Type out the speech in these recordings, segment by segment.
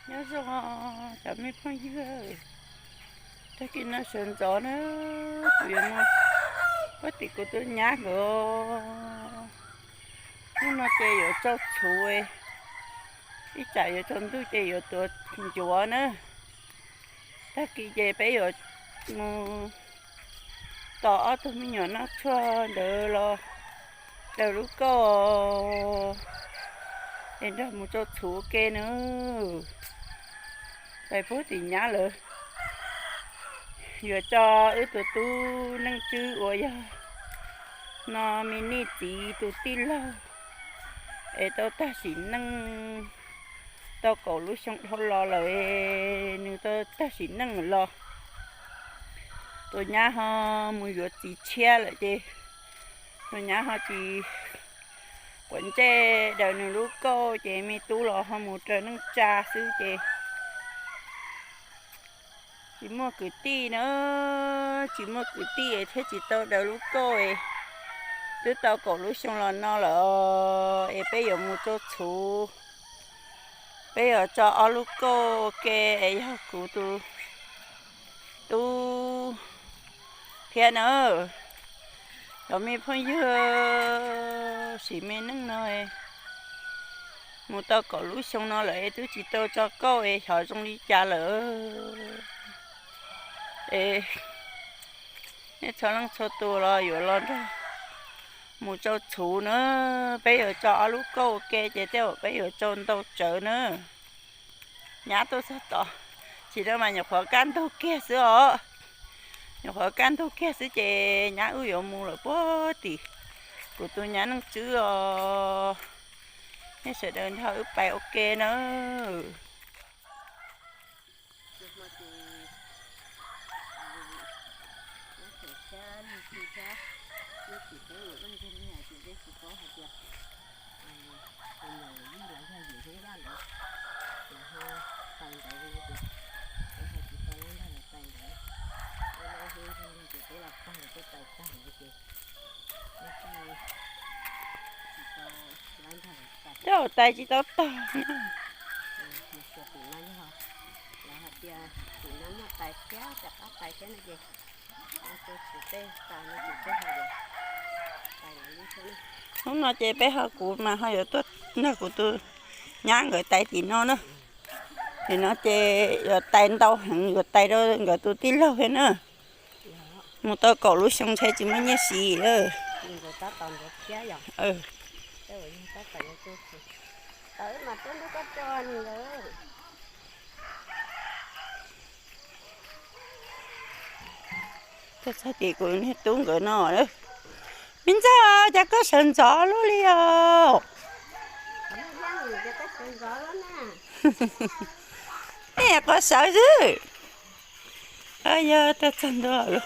Nyob zoo cov me phooj ywg, tag kis no sawv ntxov na, kuv yuav mus puag tim kuv tus nyab nkawd. Hnub no ces yuav tsau txhuv, ib tsam yuav tsaus ntuj ces yuav tuav ncuav na. Tag kis ces peb yuav mus tos ob tug me nyuam noj tshuaj ntawd los daws lub kauj es nrog mus tsau txhuv ua ke na. Pais puag tim nyab lawm, yuav tso wb tus tub Neej Tswb uas yog no me nij txiv tus tij laug es tau tag sim neej tau kaum lub xyoo dhau los lawm, nws tau tag sim neej los. Tus nyab ho mus yuav txiv tshiab lawm ces tus nyab ho tsis quav ntsej daws nws lub kauj ces me tub los ho mus raws neej tsa xwb ces tsis muaj kwv tij na, tsis muaj kwv tij thiab tsis tau daws lub kauj. Twb tau kaum lub xyoo los no lawm es peb yuav mus tsau txhuv, peb yuav tso ob lub kauj ua ke es yog kuv tus tub thiab na. Cov me phooj ywg, sim me neej no mus tau kaum lub xyoo no lawm es twb tsis tau tso kauj es xyov zoo li cas lawm. Es nej txhua leej txhua tus los yuav los nrog mus tsau txhuv na, peb yuav tso ob lub kauj ua ke ces tej zaum peb yuav tsau ntau tsawv na. Nyab tuaj txog tod, tsis tau mas nyuam qhuav kaj ntug kiag xwb os. Nyuam qhuav kaj ntug kiag xwb ces nyab wb yuav mus lawm puag tim kuv tus nyab Neej Tswb os. Nej sawv daws nrog wb pais ua ke na. Tej zaum tais tsis tau tag. Hnub no ces peb ho kuv mas ho yuav tuaj nrog kuv tus nyab nkawd tais tim no na. Tim no ces yuav tais ntau heev, yuav tais rau nkawd tus tij laug thiab na. Mus tau kaum lub xyoo ntshe tsis muaj nyiaj siv lawm. Tuaj txog tim kuv niag tub nkawd no. Me ntxawg, cas koj sawv ntxov luaj li os? Ej, qhov sawv xwb. Yog tuaj txog ntua lawm.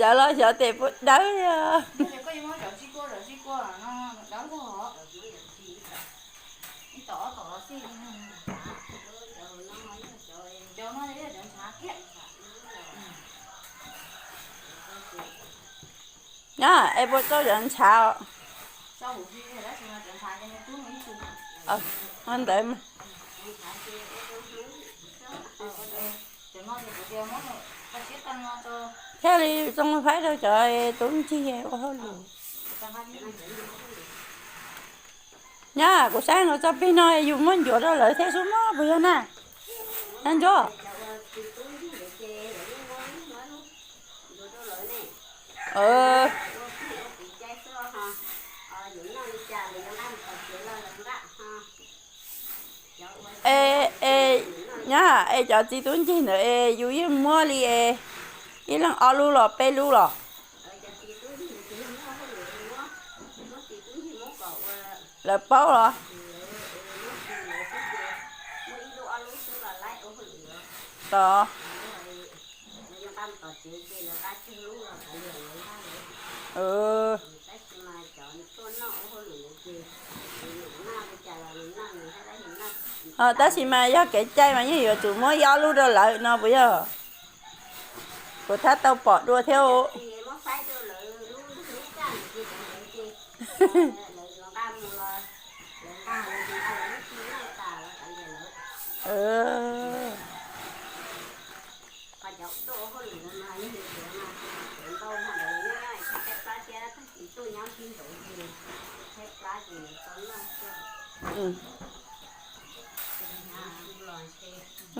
Zawv los xyov tes puas dawb li os. Nyob es puas tau cov ntshav os? Ntawd. Thiaj li zoo faib rau cov tub ncig ua hauj lwm. Nyob kuv saib no txoj peg no yus muab ncuav rau lawv thiab xwb mog, puas yog na? Nyob Ntsuab. Nyob es cov txiv tub ncig ntawd es yus yeej muab li es ib leeg ob lub los peb lub los? Lawv paub los? Tos. Tab sis mas yog kev cai mas yeej yuav tsum muab ib ob lub rau lawv no puas yog? Kuv thiaj tau pom dua thiab.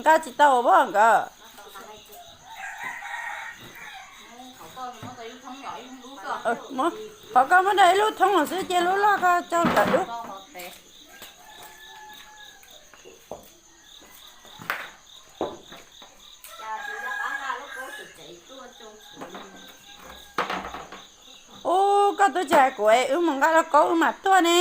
Nqa tsis tau pob nkawd. Qhov koj muab rau ib lub thoob los xwb, cia lub loj koj tso ntawm lub. Ub, koj twb tsis hais kuv es wb mus nqa lauj kaub wb mam tuaj ne.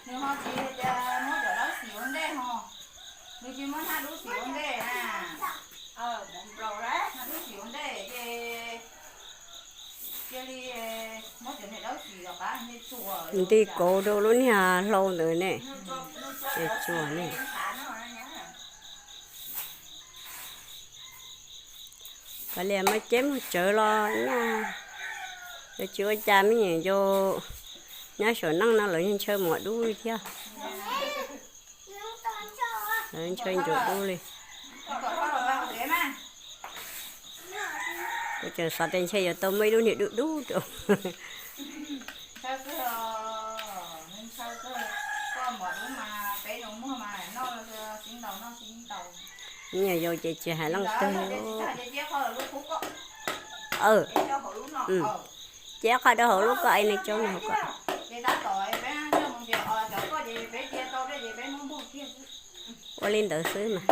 Nws ho tsis tias muab cov dawb xim ua ntej ho, nws tsis muab hnab dub xim ua ntej na. Hnab dub xim ua ntej ces cia li muab cov niag dawb xim los qab nti kauv rau lub niag hlau ntawd ne. Es tsuas ne. Kav liam, muaj ceb muaj tsawv los nyaj, yuav tsis ua cas, me nyuam yaus nyob saum neej no lawv yeej ntshaw mov dub li thiab. Lawv ntshaw ntsuav dub li. Kuv tseem xav tias ntshe yuav tau muaj ib lub niag dub dub rau. Me nyuam yaus ces tsis hais leej twg li. Cia qhov rau hauv lub koj es nws tso nws hauv koj. Ua li ntawd xwb mas.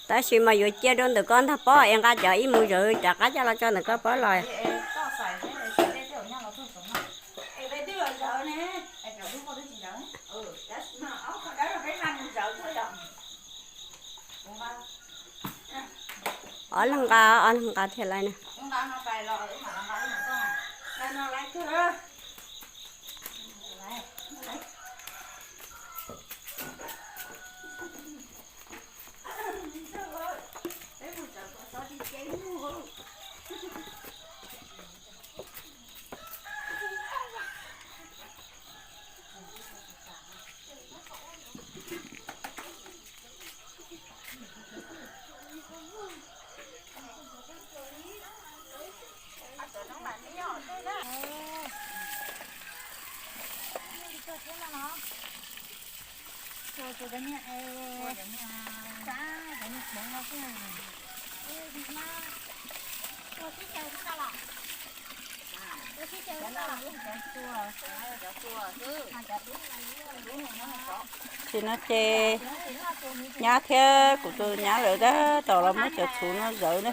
Tab sis mas yuav cia rau ntawm koj ntag pob es nqa cov ib mus zawv rov qab coj los tso ntawm koj pob los. Ob leeg nqa, ob leeg nqa thiaj li na. Tsis no ces nyab thiab kuv tus nyab lawv tab tom los muab cov txhuv no zawv ne.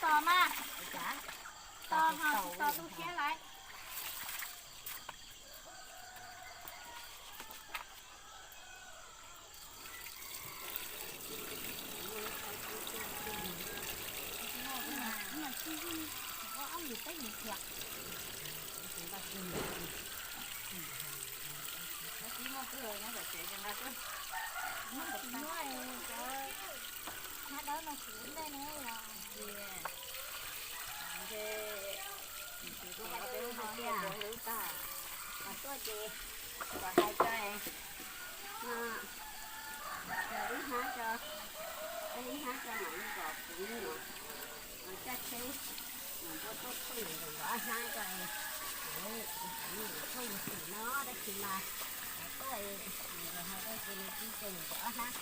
Tos mas, tos ho tsis tos tu siab lawm. Ces kuv hais tias kom tuaj ces kom hais tso, no, ib hnab tso, ib hnab tso mam li kom kuv me nyuam caj tsheb, mam npua tuaj thauj ntawm ob hnab tso, kuv me nyuam thauj mus xim no dab tsi mas, tuaj, hais tias nws twb ces ntawm ob hnab,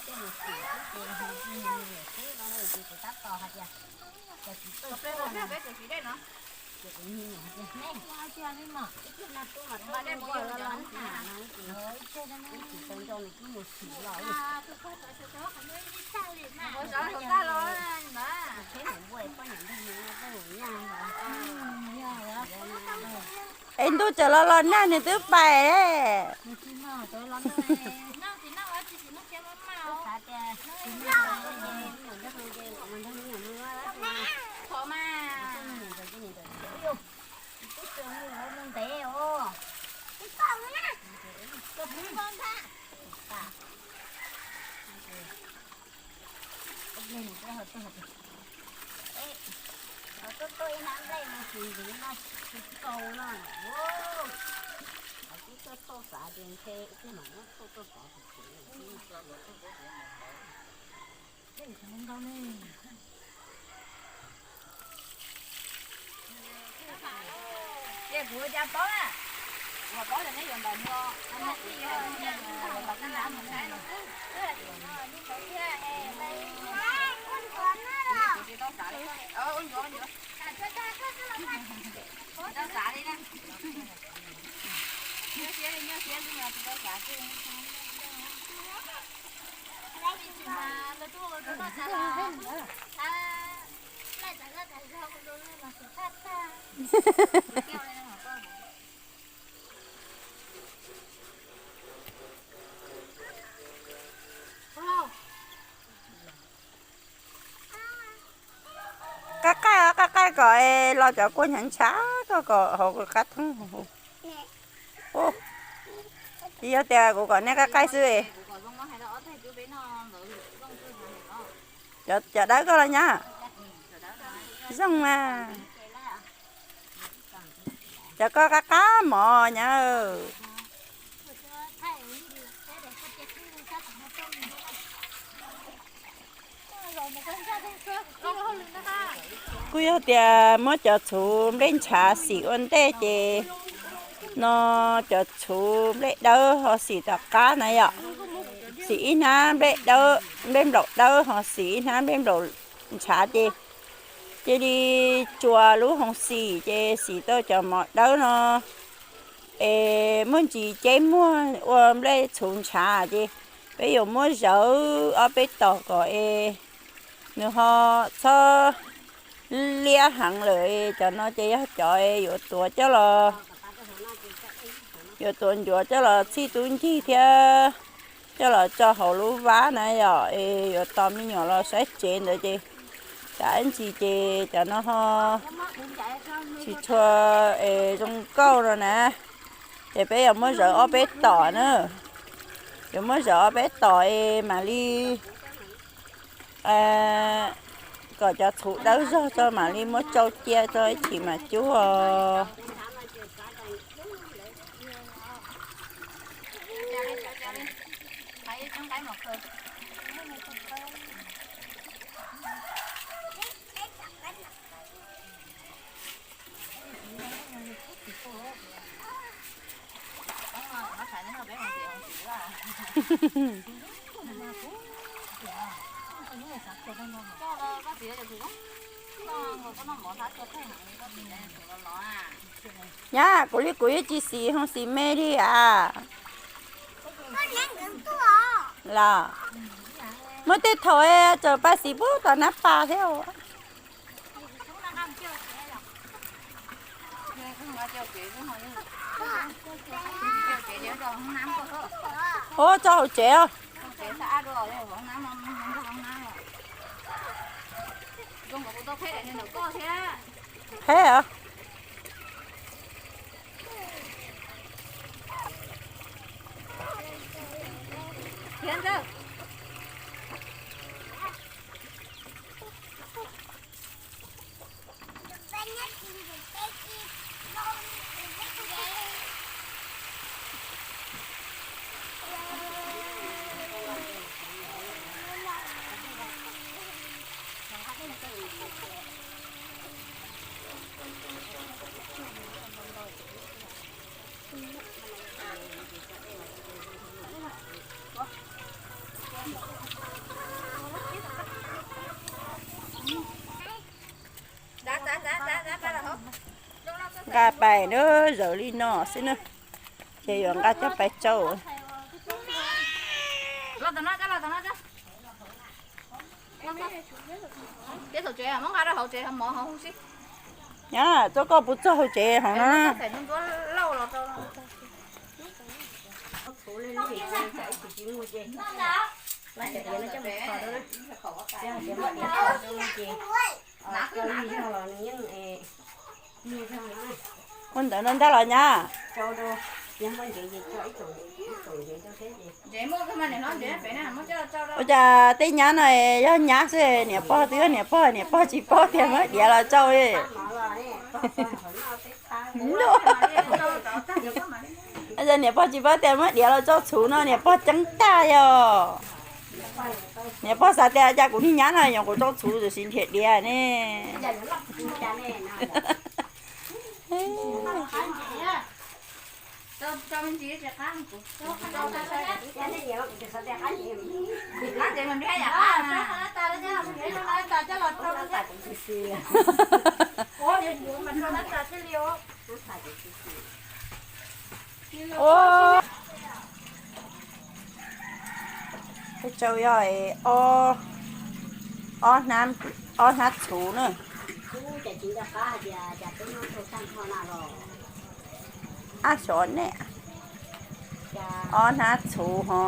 tuaj mus xim xwb ces nws twb mus xwb no ces kuv tab tom hais tias, ces kuv tuaj tuaj na, ces kuv me nyuam hais tias nej, ib tug no tuaj mas tuaj los los na, ib tug no, ib tug tau nco nws twb mus xim los. Es ntuj txawm los los nag nws twb pais. Tuaj tuaj ib hnab nplej no tsis ntxiv no, tsis tau no. Kuv tuaj thauj xav ces ntshe wb mam muab thauj tuaj xav. Ces kuv ua cas paub na, kuv paub tias neb yuav ntawm no, kuv tsis tau xav li, tsis tau xav li na. Nyuaj siab li, nyuaj siab xwb mas tsis tau xav li. Qab qaij, qab qaij kom los cov kua hnyav ntshav koj kom hauv qab thoob. Tsis yog tias kuv kom nej qab qaij xwb. Cov dawb koj los nyab. Zoo mas. Cov koj qab qab mov nyab. Kuj yog tias muab cov txhuv nplej ntshav xim ua ntej ces no cov txhuv nplej dawb ho xim tom qab na yom. Xim ib hnab nplej dawb, nplej nplaum dawb ho xim ib hnab nplej nplaum ntshav ces cia li tsuas lub hoo xim ces xim tau cov mov dawb no. Es muaj ntsis ceb muag ua nplej txhuv ntshav ces peb yuav muab zawv ob peb tom kom es nws ho txhob liab heev lawm. Cov no ces yog cov yuav tuav coj los, yuav tuav ncuav coj los txhij tub ncig thiab coj los tso hauv lub vab na yom. Es yuav tos me nyuam los saib tsev ntawd ces tsam ib ntsis ces cov no ho tsis tshua es zoo nkauj no na. Ces peb yuav muab zawv ob peb tom na. Yuav muab zawv ob peb tom es mam li kom cov txhuv dawb zog tso mam li muab tsau cia tso ib chim mam cub os. Nyab, kuv li kuv yeej tsis xim hoo xim me li as. Los muaj tej thaum txawm pab xim pub tom nab pas thiab. Ua tso hauv tsev os. Qheb os. Nqa pais na, zawv li no xwb na, ces yuav nqa coj pais tsau. Nyob txoj koj puv txog hauv tsev hauv no. Ua ntawd no ntag los nyab. Ua cas tej nyab no yog nyab xwb, niam pog twb yog niam pog, niam pog tsis paub tias muab diav los tsau li. Niam pog tsis paub tias muab diav los tsau txhuv no, niam pog ceeb tag yog. Niam pog xav tias cas kuv niag nyab no nyuam qhuav tsau txhuv tam sis nrhiav diav ne. Ua, peb tsau yog ob, ob hnab txhuv na. Ab xyov ne, ob hnab txhuv ho.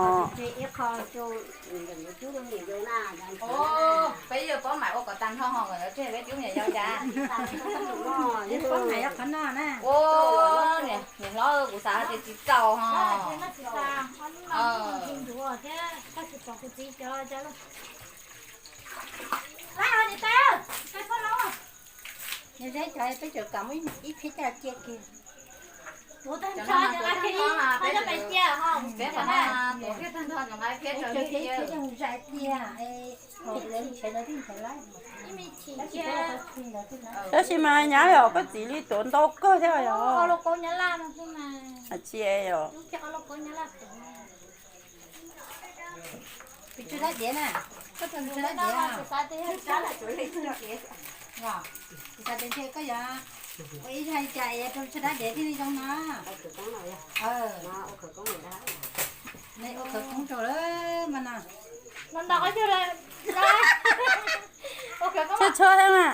Peb yuav pab mam ua kom tag nrho ho kom lawv tseg peb cub niam yau cas. Niam hlob kuv xav tias tsis tau ho. Peb cov kam muab ib phiab caj cia kiag. Peb qhov no tuav kiag tag nrho, nqa ib phiab rau ib phiab. Tab sis mas nyab yog koj txiv li tuav ntau kawg thiab yog. Tsis yog. Tus tsw dab diav na, koj tus tsw dab diav. Kuv xav tias ntshe koj yuav ua ib zaj cas es tus tsw dab diav thiaj li zoo no. Nws ua khawv koob rau lawm mas no. Txhua txhua thiab mas.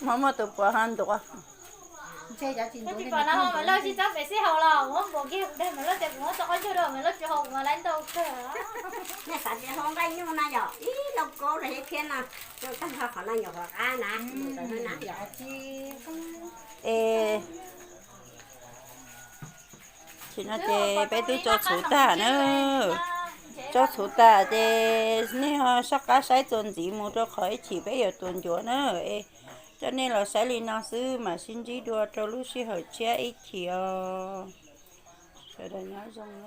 Muaj muaj tus puav ho ntuav. Lawv tsis txob pem sib haum los muab npuas kiag kuv dag mas lawv tias kuv muab tau qab ntsug rau mas lawv tsis haum mas lawv ntau kawg. Nej xav tias hau nqaij nyuj na yom, ib lauj kaub los thiab no, tag nrho qhov no nyuam qhuav qab na, mus tau na yom. Es tsis no ces peb twb tsau txhuv tag na. Tsau txhuv tag ces nej ho soj qab saib txuas ntxiv mus rau qhov ib chim peb yuav tuav ncuav na. Es coj nej los saib li no xwb mam sib ntsib dua rau lub sij hawm tshiab ib chim os. Sawv daws nyob zoo na.